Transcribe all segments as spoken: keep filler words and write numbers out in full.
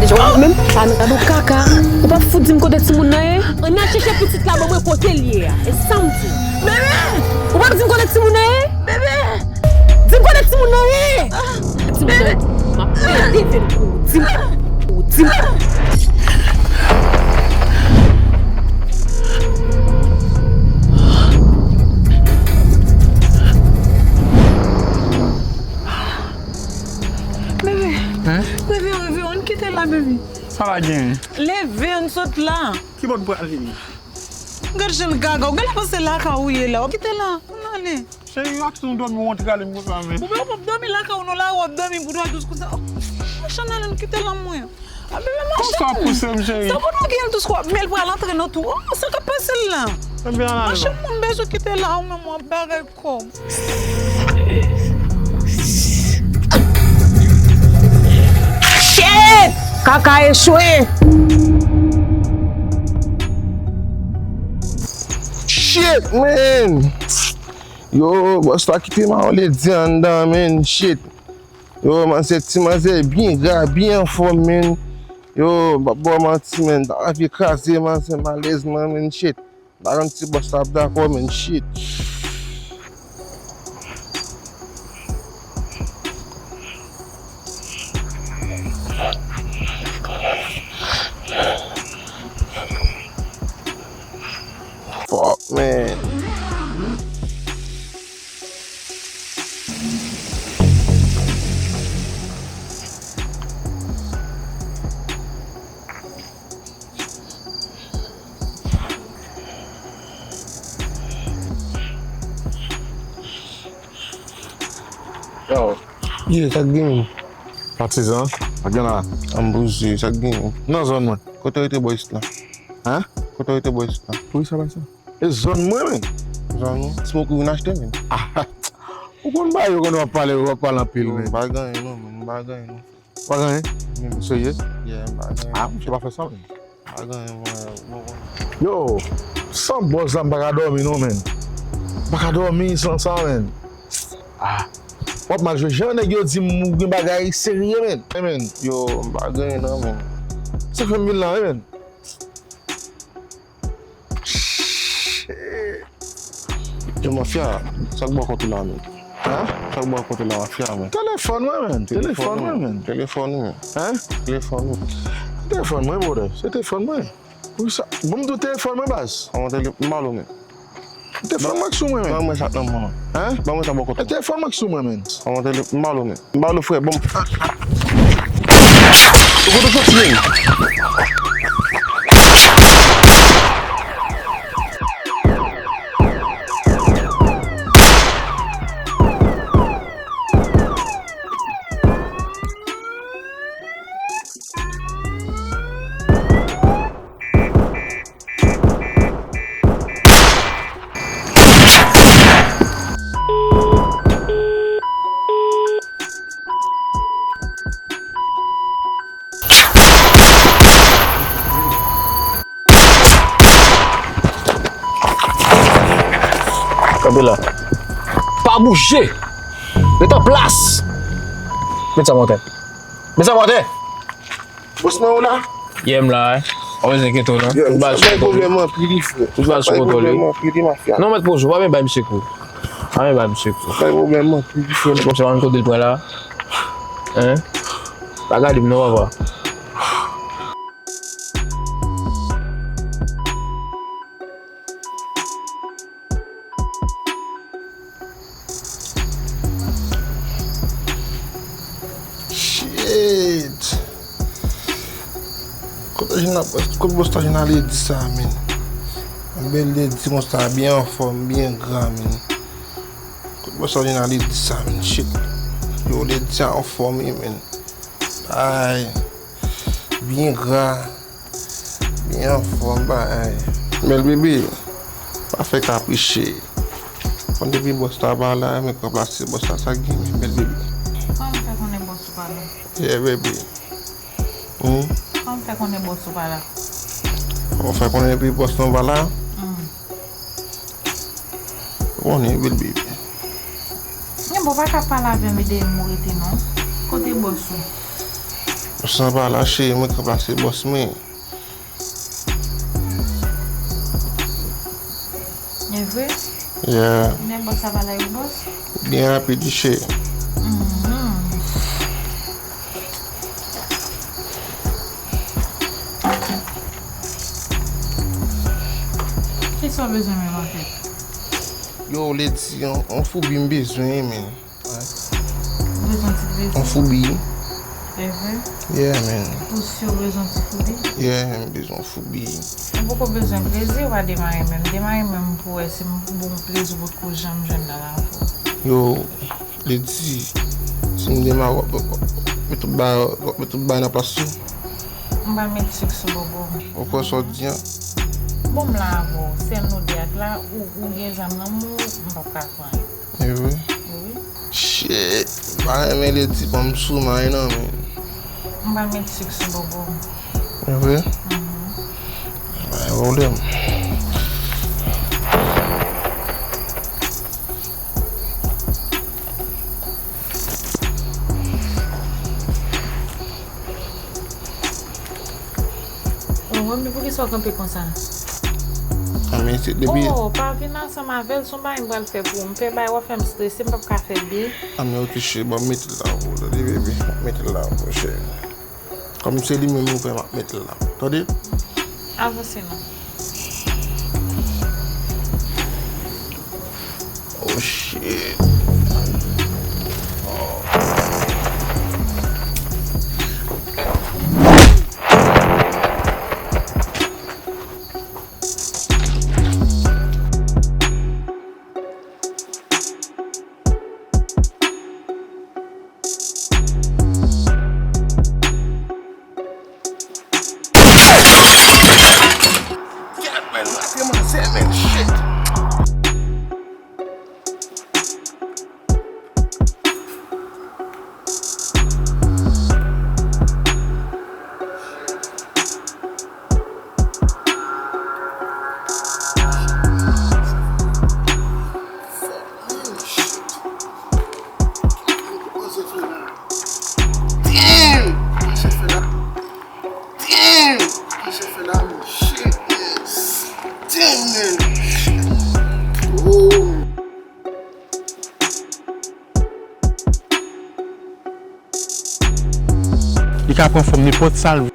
Deja, ou menm, pa nan gade w kaka. Ou p ap fout di m kote timoun nan ye? Ann al chèche pitit la ban mwen kote l ye a. E sa m di. Bebe! Ou p ap di m kote timoun nan ye? Bebe! Di m kote timoun nan ye! Di m kote, m ap pete vin pou ou. Di m, ou di m. Bebe, hein? Bebe, bebe, ann kite la, bebe. Sa la gen? Leve, ann sot la. Ki bò n pral vini? Gad jan l gaga, ou genlè panse lakay ou ye la, ou kite la, ann ale. Cheri, ak si nou dòmi, ou antre ale m konsa, men. Ou p ap dòmi lakay ou non, la w ap dòmi pou twa dous konsa. Oh, machann, ale, ann kite la, mwen. Ah, bebe, machann. Konsa w ap pouse m, cheri. Sa pou nou gen l dous, w ap, men l pral antre nan tou. Oh, sa k ap pase l la? Ebyen, ann ale. Machann, mwen bezwen kite la, ou menm w ap bagay. Kòb. Shit! Kaka echwe! Shit, man! Yo, bòs la kite m a yon ledi anndan, man. Shit. Yo, manzè, ti manzè byen gra, byen anfòm, man. Yo, m p ap ba w manti, man. Tan anvi kraze, manzè, malèzman, man. Shit. M pa konn si bòs la ap dakò, man, shit. Fuck, man. Yo. Ye, sa k genyen? Patizan, sa k gen la? Ann bouze, sa k genyen? Nan zòn mwen. Kote w rete bò isit la? Hein? Kote w rete bò isit la? Poukisa pa sa? E zòn mwen, men. Zòn ou? Smoke ou vin achte, men. Ah, ou konn bagay yo, konn w ap pale, w ap pale anpil, men. M pa gen anyen non, men. M pa gen anyen non. Ou pa gen anyen? Ou serye? Yeah, m pa gen anyen. Ah, misye pa fè sa, men. M pa gen anyen, mwen, bon, bon. Yo, san bòz la, m pa ka dòmi non, men. M pa ka dòmi san sa, men. Ah, w ap mal jwe. Jan nèg yo di m ou gen bagay serye, men. Men, yo, m pa gen anyen non, men. Sa fè m vin la, men. Yo, mafya, sa k bò kont ou la, men? Hein? Sa k bò kont ou la, mafya, men? Telefòn mwen, men. Telefòn mwen, men. Telefòn ou, men? Hein? Telefòn ou? Telefòn mwen, brother. Se telefòn mwen. Poukisa? Bon, m di w telefòn mwen, baz. An, tele-, m ba w, men. Telefòn mwen k sou mwen, men. Ban mwen sa k nan men w. Hein? Ban mwen sa bò kont ou. E telefòn mwen k sou mwen, men. An, tele-, m ba w, men. M ba w, frè, bon. Ou kote w soti menm? Kanpe la. Pa bouje! Ret an plas! Met sa mwen atè. Met sa mwen atè! Bòs mwen ou la? Yeah, m la, wi. Ou bezwen kite w la. Yo, tout bagay sou kontwòl. Pwoblèm anpil wi, frè. Tout bagay sou kontwòl wi. Pwoblèm anpil wi, mafya. Non, mèt poze, w pa menm bay misye kou. Pa menm bay misye kou. Bay pwoblèm anpil wi, frè. Bon, se pa menm kote l pran la. Hein? Pa gade m non, papa. Shit! Kote jwenn ap, kote bòs la jwenn a ledi sa, men? Yon bèl ledi konsa, byen anfòm, byen gra, men. Kote bòs la jwenn a ledi sa, men? Shit! Yo, ledi sa anfòm wi, men. Ay. Byen gra. Byen anfòm, bay. Bèl bebe, pa fè kapriche. Konn depi bòs la pa la, men k ranplase bòs la, sa k gen, men bèl bebe. Kòman w fè konnen bòs ou pa la? Yeah, bebe. Hmm? Kòman w fè konnen bòs ou pa la? Kòman w fè konnen depi bòs lan pa la? Hmm. Ou konnen, bèl bebe. Yon bon, pa ka pale avè m, ede m ou rete non. Kote bòs ou? San pa la, cheri, mwen ka plase bòs mwen. E vre? Yeah. Men bòs la pa la yon bòs? Byen rapid wi, cheri. Mhm. Kisa w bezwen menm anfèt? Yo, Lady, yon, yon foubi m bezwen, men. Ou bezwen ti kredi? Yon foubi. E vre? Yeah, man. Ou si w bezwen ti foubi? Yeah, m bezwen yon foubi. Ou poko bezwen kredi, ou pa demare menm. Demare menm pou wè si m pou bon plezi ou potko janm jwenn nan lavi w. Yo, Lady, si m demare, w ap, w ap met tout bagay, w ap met tout bagay nan plas yo. M pa met sik sou bobo. Ou kwè sa w di an? Bon, m la avè w. Sèl nou de ak la, ou, ou gen zam nan men w, m p ap ka fè anyen. E vre? Wi. Shit. M pa renmen Lady, ban m sou may non, men. M pral met sik sou bobo. E vre? Mhm. Pa gen pwoblèm. Oh, men poukisa w kanpe konsa? A, men se depi. Oh, pa vin ansanm avè l, se yon bagay m pral fè pou ou. M fè bagay, w ap fè m strese, m p ap ka fè byen. A, men oke, cheri, bon, mete l la pou ou, tande, baby. Mete l la pou ou, cheri. Kòm se li menm ou fè, m ap mete l la. Tande? Avanse non. Oh, shit. Gad, man, rate manzè, man, shit. Fuck, man, shit. Damn! Damn! Damn! Damn, man! Shit! Oh! Li ka pran fòm nenpòt sa l vle.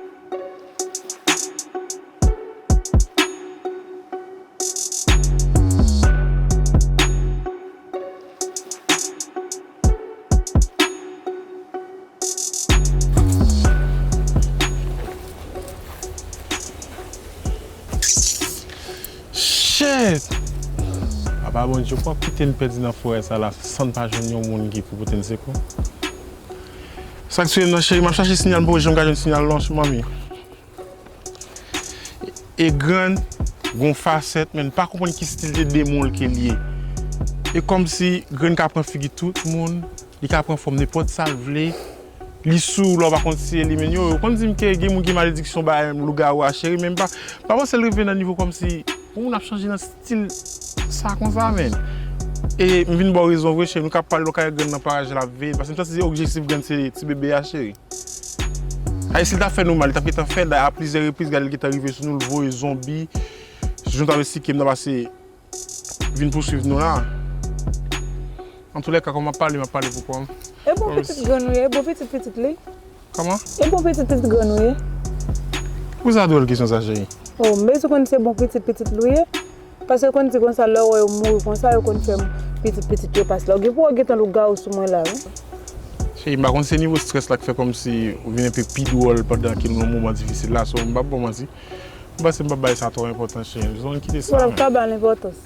Shit! Papa Bondye, ou p ap kite n pèdi nan forè sa la san n pa jwenn yon moun ki pou pote n sekou. Sa k touye m nan, cheri, m ap chache siyal, m poko janm ka jwenn siyal non, manmi. E grann gon fasèt, men m pa konprann ki stil de demon l ke l ye. E kòmsi grann ka pran figi tout moun, li ka pran fòm nenpòt sa l vle. Li sou w la, w pa konn si e li, men yo, yo konn di m ke gen moun gen malediksyon bay lougawou a, cheri, men m pa, m pa panse l rive nan nivo kòmsi pou moun ap chanje nan stil sa konsa, men. E m vin ba w rezon vre, cheri, nou ka pale, nou ka wè grann nan paraje l ap veye, paske m santi objektif grann se ti bebe a, cheri. Ay, si l ta fè nou mal, li t ap gentan fè, dayè a plizyè repriz, gade l gentan rive sou nou, l voye zonbi, jan w t ap esplike m nan pase, vin pouswiv nou la. Antoulèka, kòm m ap pale, m ap pale pou kò m. E bon pitit grann ou ye, e bon pitit pitit li. Kòman? E bon pitit pitit grann ou ye. Poukisa w ap di w kesyon sa, cheri? Oh, m bezwen konn si e bon pitit pitit li w ye. Paske yo konn di konsa, lè w wè yo mouri konsa, yo konn fè pitit pitit yo pase la. Ou gen pou wè gentan lougawou sou mwen la, wi. Cheri, m pa konn si se nivo estrès la k fè kòmsi ou vin enpe pi dwòl pandan ke nou nan moman difisil la, so m p ap ba w manti. M panse m p ap bay sa twò enpòtans, cheri. Zòn kite sa. Wè, w ka ba l enpòtans.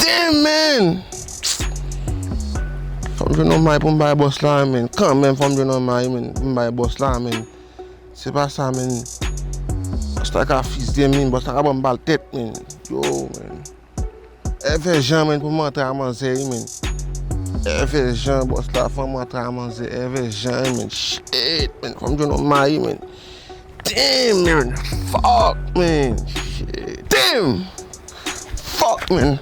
Damn, man! Fò m jwenn yon may pou m bay bòs la, man. Kanmenm, fò m jwenn yon may, man, pou m bay bòs la, man. Se pa sa, man. Bòs la ka fizye m, man. Bòs la ka ban m bal tèt, man. Yo, man. Èvè jan, man, pou m antre a manzè, wi, man. Èvè jan, bòs la fè m antre a manzè. Èvè jan, man. Shit, man. Fò m jwenn yon may, man. Damn, man. Fuck, man. Shit. Damn! Fuck, man.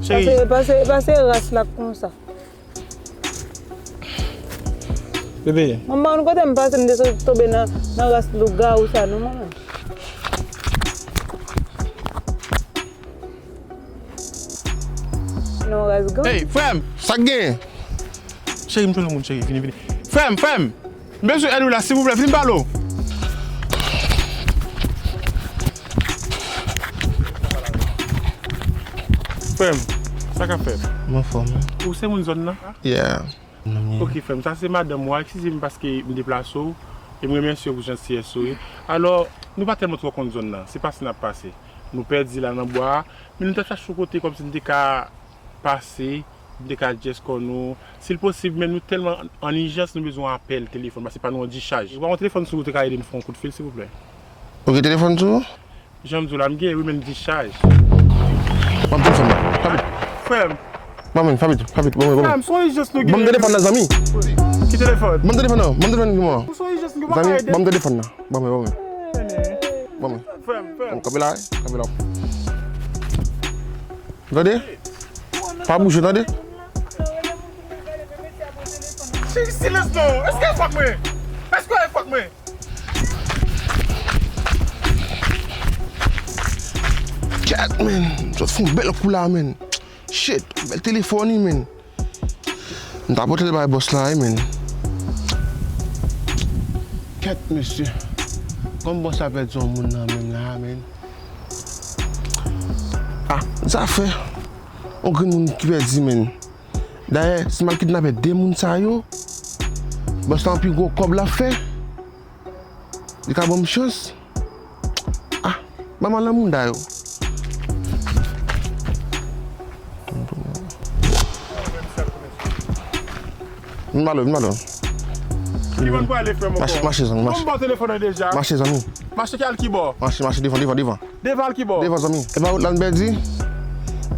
Cheri. Pase, pase, pase ras la konsa. Bebe. Mwen pa konn kote m pase, m te sot tonbe nan, nan ras lougawou sa, non, manman. Non, ras gang. Hey, frè m! Sa k gen? Cheri, m jwenn yon moun, cheri. Vini, vini. Frè m, frè m! M bezwen èd ou la, silvouplè, vin pale w. Frè m, sa k ap fèt? M anfòm, wi. Ou se moun zòn nan? Yeah. Ok, frè m, sa se madanm ou a. Eskize m paske m deplase w e m remèsye w pou jantiyès ou, wi. Alò, nou pa tèlman twò konn zòn nan. Se pase n ap pase. Nou pèdi la nan bwa a, men nou t ap chache yon kote kòmsi n te ka pase, n te ka djès kò nou. Si l posib, men nou tèlman an ijans, nou bezwen yon apèl telefòn, paske pa nou an dichaj. Ou pa gen yon telefòn sou ou, te ka ede m fè yon kout fil, silvouplè? Ou gen telefòn sou ou? Jan m di w la, m gen, wi, men m dichaj. Ban m telefòn nan. Rapid. Frè m. Ban mwen, rapid, rapid, ban mwen, ban mwen. Frè m, se yon ijans nou gen. Ban m telefòn nan, zanmi. Ki telefòn? Ban m telefòn nan, ban m telefòn nan. Se yon ijans nou gen, ou pa ka ede m. Zanmi, ban m telefòn nan. Ban mwen, ban mwen. Ban mwen. Frè m, frè m. Kanpe la, kanpe la. Tande? Pa bouje, tande? Cheri, silans non! Èske w fòk mwen? Èske w fòk mwen? Kèt, man! Sot fè yon bèl kou la, man! Shit! Bèl telefòn, wi, man! M ta pote l bay bòs la, wi, man! Kèt, mesye! Kòm bòs la pèdi yon moun nan men m la, man! Ah, zafè! Yon grenn moun ki pèdi, man. Dayè, si m al kidnape de moun sa yo, bòs la yon pi gwo kòb l ap fè. Li ka ban m chans. Ah, ban m al nan mouda yo. Vin ba l, vin ba l. Ki bò n prale, frè m, ankò? Mache, mache, zanmi, mache. Ban m ba w telefòn nan deja. Mache, zanmi. Mache ki al ki bò? Mache, mache, devan, devan, devan. Devan al ki bò? Devan, zanmi. E pa wout la n pèdi?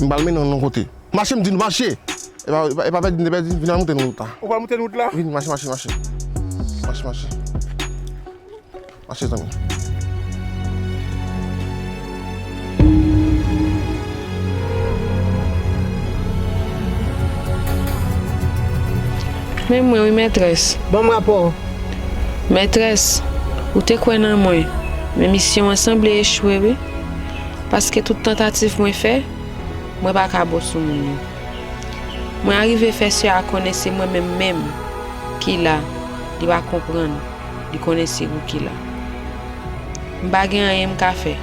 M ba l mennen w nan yon kote. Mache, m di nou mache. E pa, e pa, e pa pèdi, n te pèdi, vin al moute nou wout la. Ou pral moute nou wout la? Vin, mache, mache, mache. Mache, mache. Mache, zanmi. Men mwen wi, mètrès. Ban m rapò. Mètrès, ou te kwè nan mwen, men misyon an sanble echwe wi. Paske tout tantativ mwen fè, mwen pa ka bon sou moun yo. Mwen arive fè sè a konnen se mwen menm menm ki la, li pa konprann, li konnen se ou ki la. M pa gen anyen m ka fè.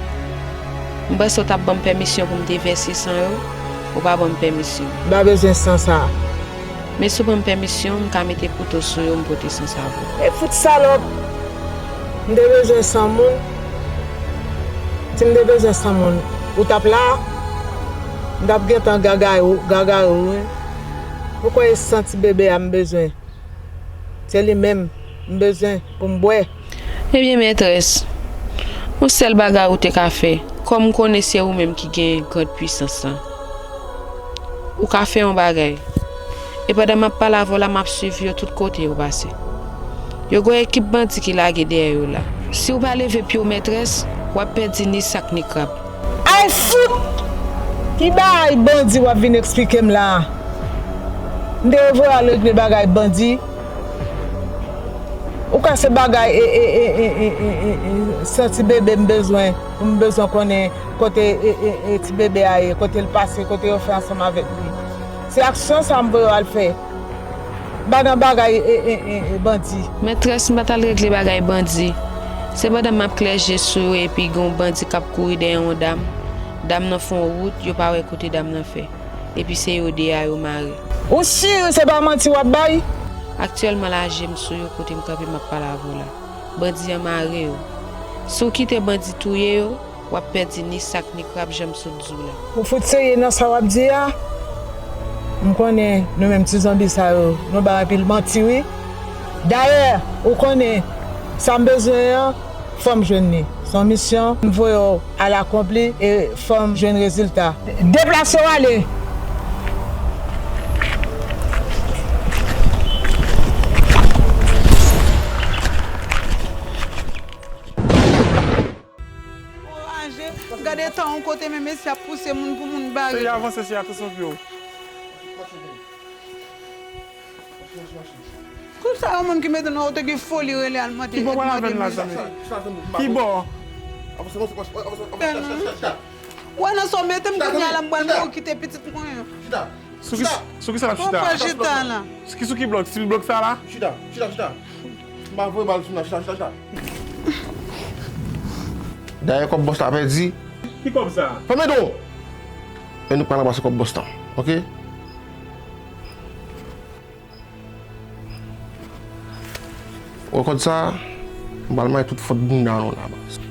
M panse w t ap ban m pèmisyon pou m te vèse san yo, ou pa ban m pèmisyon. M pa bezwen san sa. Men si w ban m pèmisyon, m ka mete kouto sou yo, m pote san sa pou ou. E fout salòp! M te bezwen san moun. Si m te bezwen san moun, ou t ap la? M t ap gentan gagay ou, gagay ou, wi. Ou kwè e san ti bebe a m bezwen? Se li menm m bezwen pou m bwè. Ebyen, mètrès, yon sèl bagay ou te ka fè, kòm m konnen se ou menm ki gen grand pwisans lan. Ou ka fè yon bagay. E pandan m ap pale avè w la, m ap swiv yo tout kote yo pase. Yo gen yon ekip bandi ki lage dèyè yo la. Si w pa leve pye w, mètrès, w ap pèdi ni sak ni krab. Ay fout! Ki bagay bandi w ap vin eksplike m la a? M te voye al regle bagay bandi. Ou kwè se bagay e, e, e, san ti bebe m bezwen, pou m bezwen konnen kote e, e, e, ti bebe a ye, kote l pase, kote yo fè ansanm avèk li. Se aksyon sa m voye w al fè. M pa nan bagay e, e, e, e, bandi. Mètrès, m pa t al regle bagay bandi. Se pandan m ap klè je sou yo epi gen yon bandi k ap kouri dèyè yon dam. Dam nan fè yon wout, yo pa wè kote dam nan fè. Epi se yo de a yo mare. Ou si se pa manti w ap bay? Aktyèlman la, je m sou yo kote m kanpe m ap pale avè w la. Bandi an mare yo. Si w kite bandi touye yo, W ap pèdi ni sak ni krab, jan m sot di w la. Ou fout serye nan sa w ap di a? M konnen nou menm ti zonbi sa yo, nou bay anpil manti wi. Dayè, ou konnen sa m bezwen an, fò m jwenn li. Se yon misyon m voye w al akonpli e fò m jwenn rezilta. Deplase w ale! Gade tan yon kote men mesye ap pouse moun pou moun bare. Seye avanse, seye, atansyon pye w. Tout sa yon moun ki mete nan ou te gen foli rele al mande èd mande mwen. Kibò? Wè nan sa w mete m kounye a la m pral mouri kite pitit mwen. Sou ki, sou ki sa n ap chita? Pran chita la. Sou ki, sou ki blòk? Sou blòk sa la? Chita, chita, chita. M pa voye bal sou nan, chita, chita, chita. Dayè kòb bòs la pèdi. Ki kòb sa? Fèmen do w! E nou pral ranmase kòb bòs lan, oke? Ou wè kòd sa? M pral manyen tout fòt bounda nou la baz.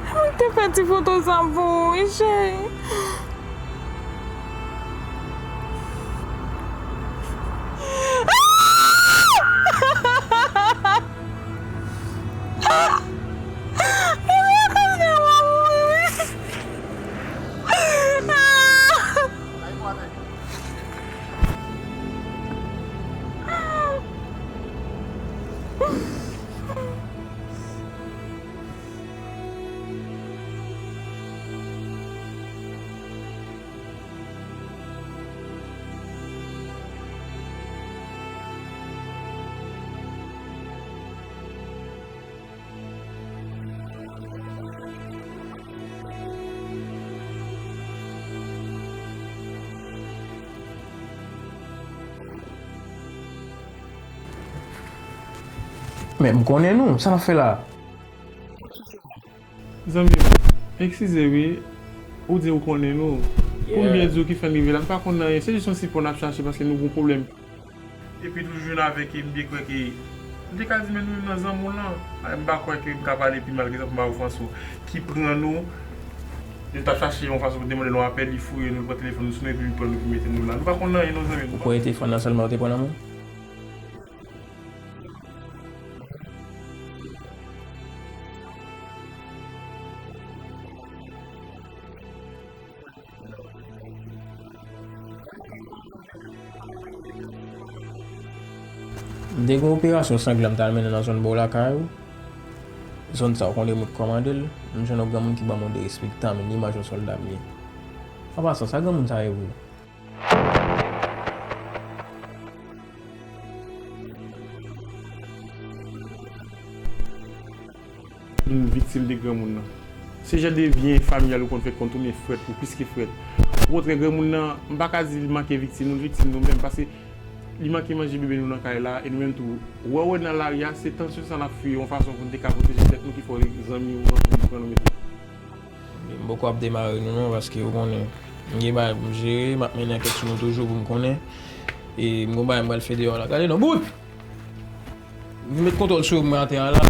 Mwen te fè ti foto sa pou ou wi cheri. Men m konnen nou, sa n ap fè la? Zanmi m, eskize wi, ou di ou konnen nou. Pou m byen di w ki fè n rive la, n pa konn anyen, se jis yon sipò n ap chache paske nou gon pwoblèm. Epi toujou jwenn avèk e m te kwè ke, m te ka di men nou menm nan zanmi w lan, m pa kwè ke m ka pale pi mal ke sa pou m pa ofanse w, ki pran nou, li t ap chache yon fason pou demande nou apèl, li fouye nou, li pran telefòn nou sou nou epi li pran nou pou mete nou la. Nou pa konn anyen non zanmi m. Ou kwè e telefòn nan sèlman yo te pran nan men w? M te gen yon operasyon sanglan m t al mennen nan zòn bò lakay ou. Zòn sa ou konnen mwen k kòmande l. M jwenn yon granmoun ki ban m yon derespektan men imaj yon sòlda m ye. An pasan, sa granmoun sa ye vre? Vin viktim de granmoun nan. Se jan de byen familyal ou konn fè k konn tounen frèt ou plis ke frèt. Okontrè granmoun nan, m pa ka di li manke viktim, nou viktim nou menm, paske li manke manje bebe nou nan kay la, e nou menm tou, wè w wè nan lari a, se tansyon sa n ap fè yon fason pou n te ka pwoteje tèt nou ki fè w zanmi ou rann pou pran nou mete. M poko ap demare nou non, paske ou konnen, m gen bagay pou m jere, m ap mennen ankèt sou nou toujou pou m konnen, e m gon bagay m pral fè deyò la. Gade non, bout! Vin met kontwòl sou yo pou mwen atè a la.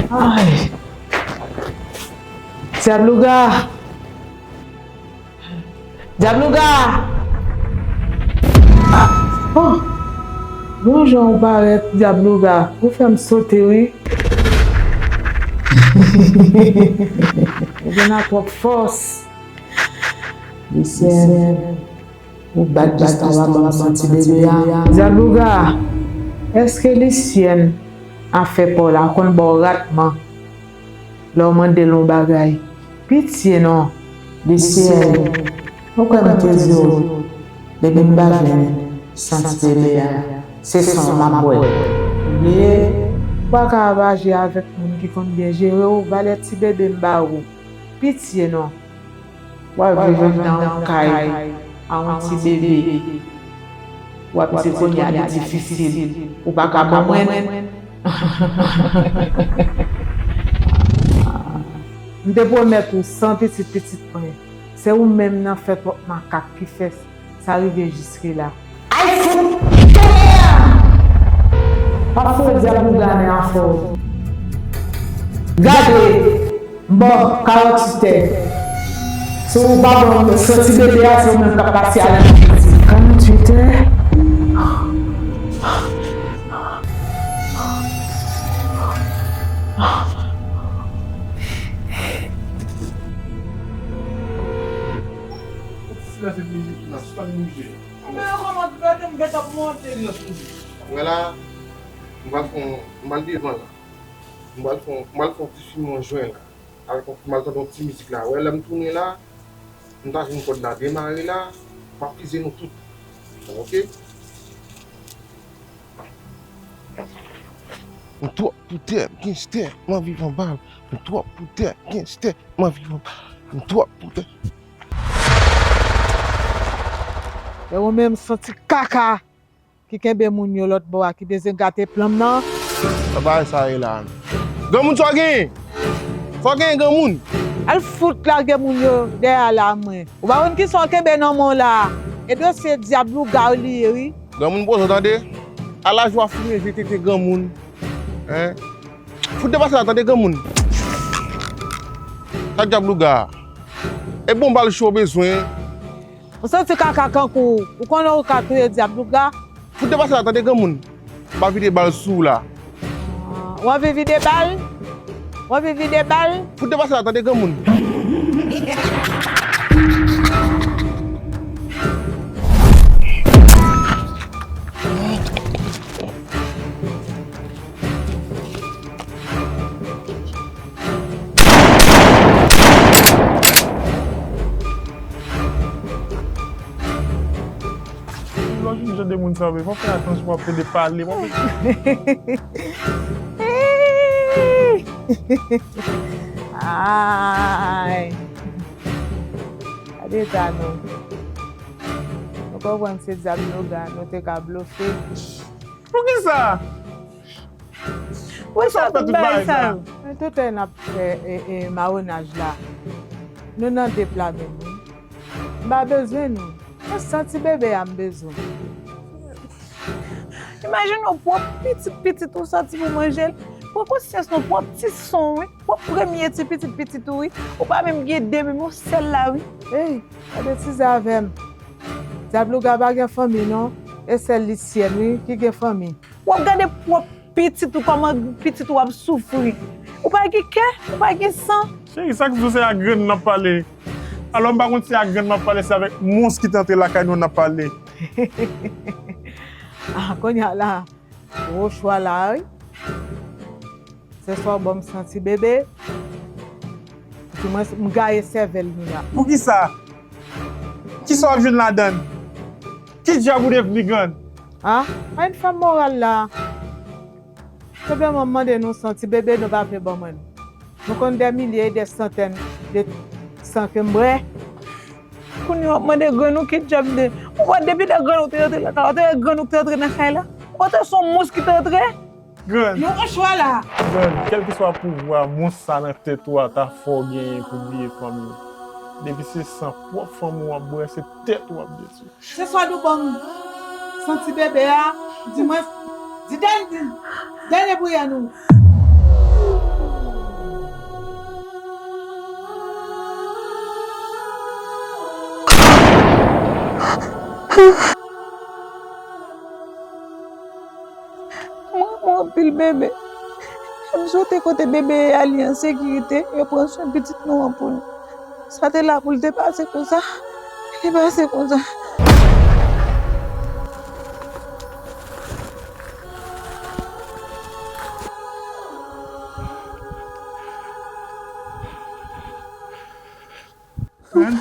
Ay! Dyab louga! Dyab louga! Ah! Oh! Bon jan w parèt, dyab louga. Ou fè m sote, wi. Ou gen nan twòp fòs. Lisyèn, ou bat jis pa w pa ban m santi bebe a. Dyab Louga, èske Lisyèn, afè pa w la, konn ba w ratman lè w mande l yon bagay? Pitye non, Lisyèn, ou kwè m te di w, depi m pa jwenn santi bebe a, se san w m ap bwè. Ou bliye, ou pa ka ap aji avèk moun ki konn byen jere w, valè ti bebe m ba ou. Pitye non. W ap viv anndan yon kay a yon ti bebe. W ap di kounye a li difisil. Ou pa ka ban mwen. M te pwomèt ou san pitit pitit mwen. Se ou menm nan fè twòp makak ki fè sa rive jiske la. Ay fout tonnè! W ap foure Dyab Louga nan afè w. Gade, m ba w karanntuit è. Si w pa ban m santi bebe a, se ou menm k ap pase a nan prizon. Karanntuit è? Silans mizik la, sispann bouje. Mwen kòmanse gade m gentan ap monte. Silans mizik. Wè la, m pral fè yon, m pral devan la. M pral fè yon, m pral fè yon ti fim mwen jwenn la. Al fè yon fim, al tande yon ti mizik la. Wè, lè m tounen la, m ta jwenn kòd la demare la, m ap fize nou tout. Ok? M twòp pou tè, m genstè, m anvi pran bal. M twòp pou tè, m genstè, m anvi pran bal. M twòp pou tè. E ou menm santi kaka ki kenbe moun yo lòt bò a, ki bezwen gate plan m nan. Sa bagay sa ye la menm? Granmoun sa w genyen? Sa w genyen granmoun? Al fout lage moun yo dèyè la mwen. Ou pa konn kisa w kenbe nan men w la a? E dosye Dyab Louga w li ye wi. Granmoun poze w tande. A laj w ap fimen vye tete granmoun. Hein? Fout depase la tande granmoun. Sa Dyab Louga a? E bon bal cho w bezwen. Ou santi kaka kankou ou konnen ou ka touye Dyab Louga. Fout depase la tande granmoun. M ap vide bal sou w la. W anvi vide bal? W anvi vide bal? Fout depase la tande granmoun. Lè w jwenn jan de moun sa yo, fò w fè atansyon, w ap plede pale, w ap... Ay. Gade eta nou. Nou konprann se Dyab Louga, nou te ka blofe. Poukisa? Poukisa w fè tout bagay sa yo? Men tout lè n ap fè, e, e, mawonaj la, nou nan de pla menm wi. M pa bezwen nou. Se santi bebe a m bezwen. Imajine w pran pitit pitit ou santi pou manje l. Pran konsyans non, pran ti son wi. Pran premye ti pitit pitit ou wi. Ou pa menm gen de menm, yon sèl la wi. Ey, pa betize avè m. Dyab Louga pa gen fanmi non. E sèl Lisyèn wi ki gen fanmi. W ap gade pwòp pitit ou, kòman pitit ou ap soufri. Ou pa gen kè, ou pa gen san. Cheri, sa k di w se ak grann n ap pale. Alò, m pa konn si ak grann m ap pale, se avèk mons ki te antre lakay nou an n ap pale. Ah, kounye a la, gwo chwa la, wi. Se swa w ban m santi bebe, di mwen m gaye sèvèl nou la. Poukisa? Kisa w ap jwenn ladan l? Ki djab ou devni grann? Ah, pa vin fè m moral la. Senpleman m mande nou santi bebe, nou pa vle ban mwen l. Nou konn dè milye e dè santèn de san ke m bwè. Kounye a w ap mande grann ou ki djab de. Ou wè depi lè grann ou te rantre lakay la, ou te wè grann ou te rantre nan kay la? Ou pa te wè se yon mons ki te rantre? Grann. Nou pran chwa la. Grann, kèlkeswa pouvwa mons sa nan tèt ou a ta fè w genyen pou w bliye fanmi w. Depi se san pwòp fanmi w w ap bwè, se tèt ou w ap detwi. Se swa nou ban m santi bebe a, di mwen, di dèn-, di dènye priyè nou. Mwen renmen w anpil, bebe. M swete kote bebe ye a, li an sekirite, yo pran swen pitit nou an pou l. Sa te la pou l te pase konsa. Li pase konsa. Ann,